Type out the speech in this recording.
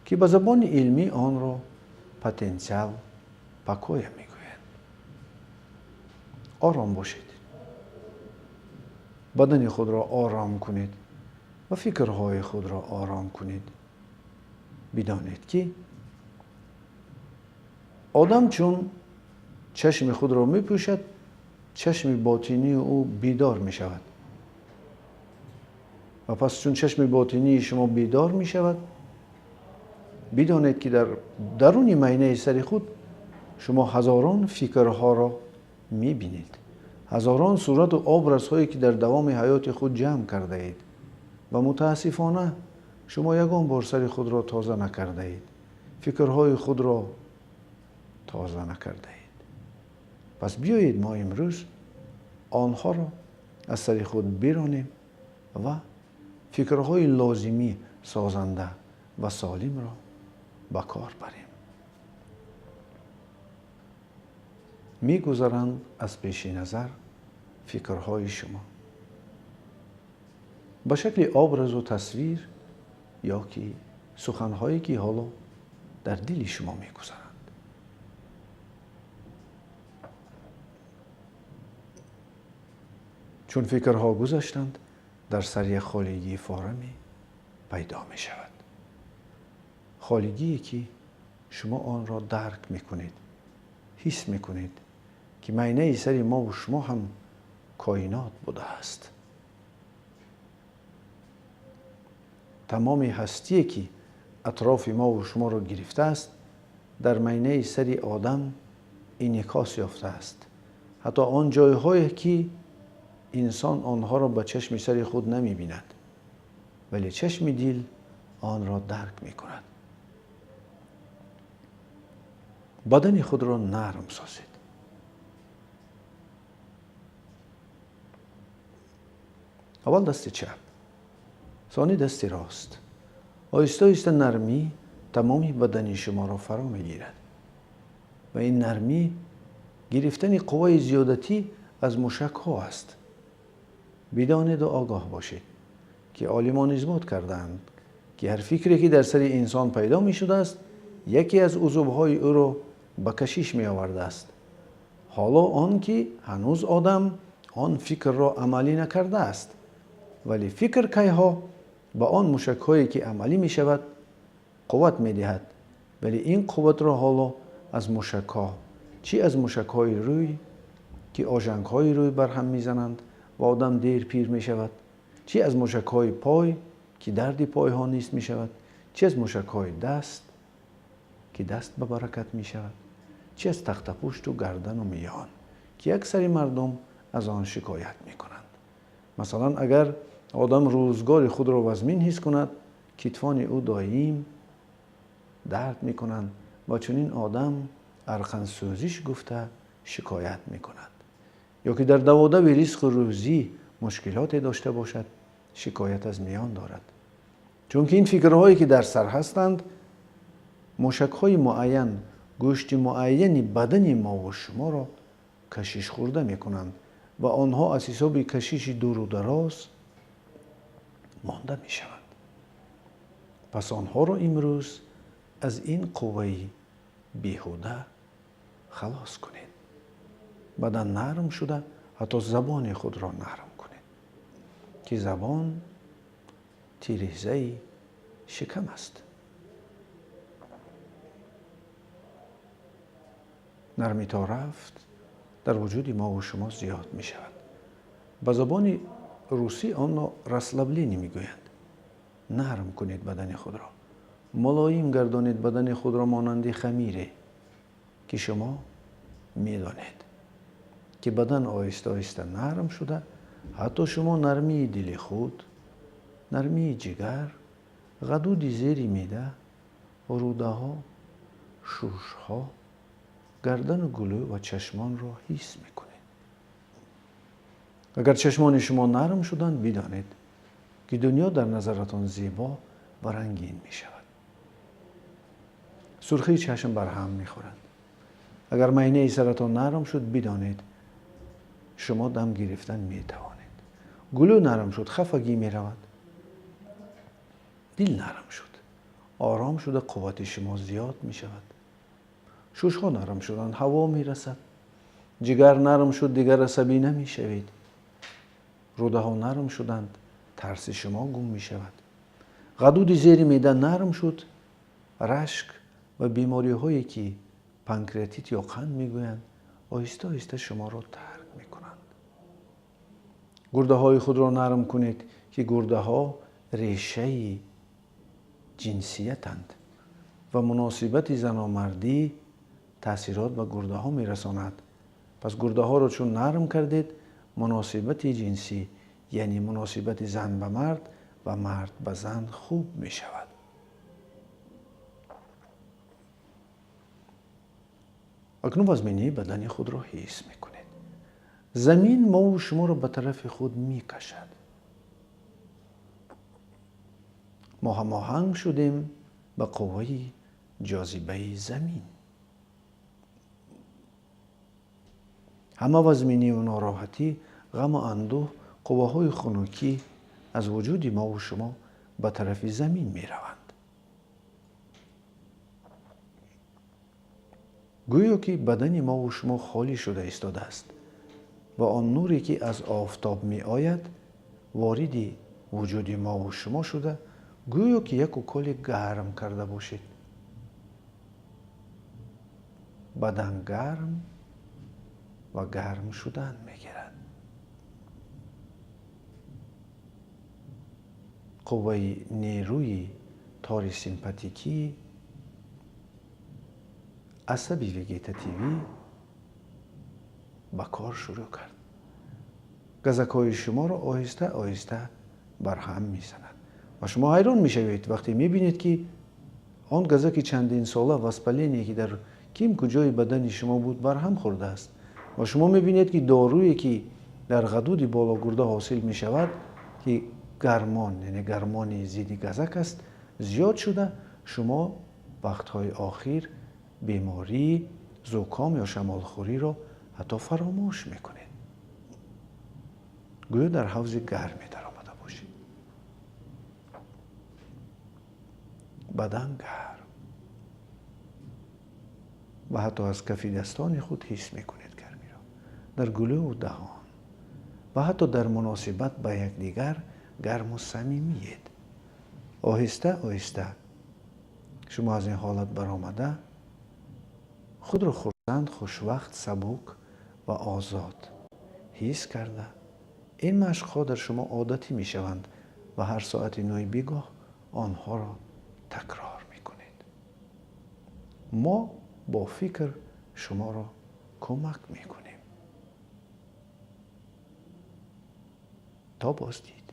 Ки ба забони илмӣ онро потенсиал покоя мегӯянд. Ором бошед, бадани худро ором кунед ва фикрҳои худро ором кунед. Бидонед, ки одам чун чашми худро мепӯшад, чашми ботинии ӯ бедор мешавад. Ва пас чун чашми ботинии шумо бедор мешавад, бидонед, ки дар даруни майнаи сари худ шумо ҳазорон фикрҳоро мебинед, ҳазорон сурату образҳое, ки дар давоми ҳаёти худ ҷамъ кардаед, ва мутаассифона шумо ягон бор сари худро тоза накардаед, фикрҳои худро тоза накардаед. Пас биёед, мо имрӯз онҳоро аз сари худ биронем ва фикрҳои лозимӣ, созанда ва солимро ба кор барем. Мегузаранд аз пеши назар фикрҳои шумо ба шакли образу тасвир ё ки суханҳое, ки ҳоло дар дили шумо мегузаранд. Чун фикрҳо гузаштанд, дар сар як холигии фораме пайдо мешавад, холигие, ки шумо онро дарк мекунед, ҳис мекунед, ки майнаи сари мову шумо ҳам коинот будааст. Тамоми ҳастие, ки атрофи мову шуморо гирифтааст, дар майнаи сари одам инъикос ёфтааст, ҳатто он ҷойҳое, ки инсон онҳоро ба чашми сари худ намебинад, вале чашми дил онро дарк мекунад. Бадани худро нарм созед. Аввал дасти чап, сонӣ дасти рост. Оҳиста оҳиста нармӣ тамоми бадани шуморо фаро мегирад ва ин нармӣ гирифтани қувваи зиёдатӣ аз мушакҳо аст. Бидонеду огоҳ бошед, ки олимон исбот кардаанд, ки ҳар фикре, ки дар сари инсон пайдо мешудааст, яке аз узвҳои ӯро ба кашиш меовардааст, ҳоло он ки ҳанӯз одам он фикрро амалӣ накардааст, вале фикр кайҳо ба он мушакҳое, ки амалӣ мешавад, қувват медиҳад, вале ин қувватро ҳоло аз мушакҳо, чӣ аз мушакҳои рӯй, ки ожангҳои рӯй барҳам мезананд ва одам дер пир мешавад, чӣ аз мушакҳои пой, ки дарди пойҳо нест мешавад, чӣ аз мушакҳои даст, ки даст ба баракат мешавад, чӣ аз тахтапушту гардану миён, ки аксари мардум аз он шикоят мекунанд. Масалан, агар одам рӯзгори худро вазмин ҳис кунад, китфони ӯ доим дард мекунанд ва чунин одам арқансӯзиш гуфта шикоят мекунад, ё ки дар даводави ризқу рӯзӣ мушкилоте дошта бошад, шикоят аз миён дорад, чунки ин фикрҳое, ки дар сар ҳастанд, мушакҳои муайян, гӯшти муайяни бадани мову шуморо кашишхӯрда мекунанд ва онҳо аз ҳисоби кашиши дуру дароз монда мешаванд. Пас онҳоро имрӯз аз ин қувваи беҳуда халос кунед. Бадан нарм шуда, ҳатто забони худро нарм кунед, ки забон тирезаи шикам аст. Нармӣ то рафт дар вуҷуди мову шумо зиёд мешавад. Ба забони русӣ онро расслабление мегӯянд. Нарм кунед бадани худро, мулоим гардонед бадани худро, монанди хамире, ки шумо медонед, ки бадан оҳиста оҳиста нарм шуда, ҳатто шумо нармии дили худ, нармии ҷигар, ғадуди зери меъда, рӯдаҳо, шушҳо, гардану гулӯ ва чашмонро ҳис мекунед. Агар чашмони шумо нарм шуданд, бидонед, ки дунё дар назаратон зебо ва рангин мешавад, сурхии чашм барҳам мехӯрад. Агар майнаи саратон нарм шуд, бидонед, шумо дам гирифтан метавонед. Гулӯ нарм шуд, хафагӣ меравад. Дил нарм шуд, ором шуда қуввати шумо зиёд мешавад. Шушҳо нарм шуданд, ҳаво мерасад. Ҷигар нарм шуд, дигар асабӣ намешавед. Рӯдаҳо нарм шуданд, тарси шумо гум мешавад. Ғадуди зери меъда нарм шуд, рашк ва бемориҳое ки панкреатит ё қанд мегӯянд, оҳиста оҳиста шуморо тарк мекунанд. Гурдаҳои худро нарм кунед, ки гурдаҳо решаи ҷинсиятанд ва муносибати заномардӣ таъсирот ба гурдаҳо мерасонад. Пас гурдаҳоро чун нарм кардед, муносибати ҷинсӣ, яъне муносибати зан ба мард ва мард ба зан хуб мешавад. Акнун вазминии бадани худро ҳис мекунед. Замин мову шуморо ба тарафи худ мекашад. Мо ҳамоҳанг шудем ба қувваи ҷозибаи замин. Ҳама вазминию нороҳатӣ, ғаму андӯҳ, қувваҳои хунукӣ аз вуҷуди мову шумо ба тарафи замин мераванд. Гӯё ки бадани мову шумо холӣ шуда истодааст ва он нуре ки аз офтоб меояд вориди вуҷуди мову шумо шуда, гӯё ки як уколи гарм карда бошед. Бадан гарм ва гарм шудан мегирад. Қувваи нерӯи тори симпатикӣ, асаби вегетативӣ ба кор шурӯъ кард. Газакҳои шуморо оҳиста оҳиста барҳам мезанад ва шумо ҳайрон мешавед вақте мебинед, ки он газаки чандинсола, воспаление, ки дар ким куҷои бадани шумо буд, барҳам хӯрдааст ва шумо мебинед, ки доруе ки дар ғадуди бологурда ҳосил мешавад, ки гармон, яъне гармони зидди газак аст, зиёд шуда, шумо вақтҳои охир бемории зуком ё шамолхӯриро ҳатто фаромӯш мекунед. Гӯё дар ҳавзи гарме даромада бошед. Бадан гарм ва ҳатто аз кафи дастони худ ҳис мекунед гармиро дар гулӯву даҳон ва ҳатто дар муносибат ба якдигар гарму самимиед. Оҳиста оҳиста шумо аз ин ҳолат баромада худро хурсанд, хушвақт, сабук ва озод ҳис карда, ин машқҳо дар шумо одатӣ мешаванд ва ҳар соати нӯи бегоҳ онҳоро такрор мекунед. Мо бо фикр шуморо кӯмак мекунем. То боздид.